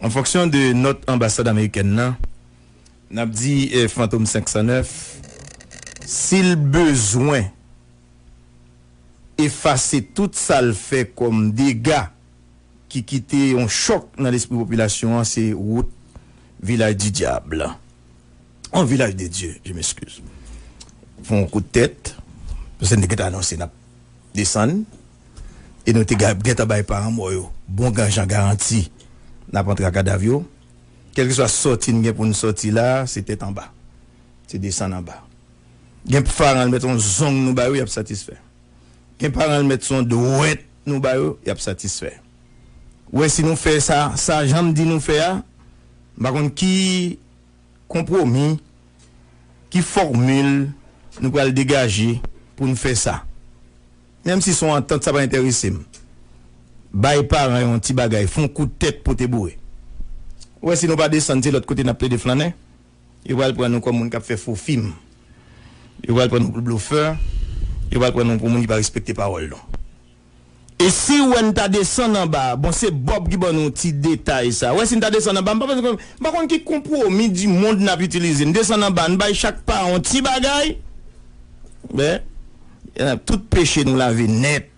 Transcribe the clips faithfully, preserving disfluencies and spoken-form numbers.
An fonksyon de nòt anbasad amerikèn nan, n ap di eh, Fantom senk san nèf, si l bezwen efase tout sa l fè kòm dega ki kite yon chòk nan lespri popilasyon an, se wout Vilaj di Dyab. En Vilaj de Dye, je m'excuse. Fè yon kout tèt, paske n te gentan anonse n ap desann, e nou te gentan bay paran mò yo bon jan garanti n ap antre ak kadav yo. Kèlkeswa sòti n gen pou n sòti la, se tèt anba. Se desann anba. Gen paran l mèt yon zong nou ba yo, y ap satisfè. Gen paran l mèt yon dwèt nou ba yo, y ap satisfè. Ou wè si nou fè sa, sa jan m di nou fè a, m pa konn ki konpwomi, ki fòmil nou pral degaje pou n fè sa. Menm si se yon antant, sa pa enterese m. Bay paran yon ti bagay, fè yon kout tèt pote boure. Ou wè si nou pa desann, se lòt kote n ap plede flannen. Yo pral pran nou kòm moun k ap fè fo fim. Yo pral pran nou pou blofè. Yo pral pran nou pou moun ki pa respekte pawòl nou. E si w wè n ta desann anba, bon, se Bòb ki ban nou ti detay sa. Wè si n ta desann anba, m pa panse, m pa konn ki konpwomi di mond n ap itilize. N desann anba, n bay chak pa yon ti bagay. Men, tout peche nou lave nèt.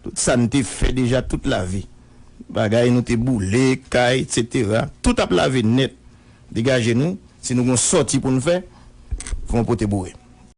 Tout sa n te fè deja tout lavi. Bagay nou te boule, kay, etsetera. Tout ap lave nèt. Degaje nou, si nou gon sòti pou n fè, fò n pote boure.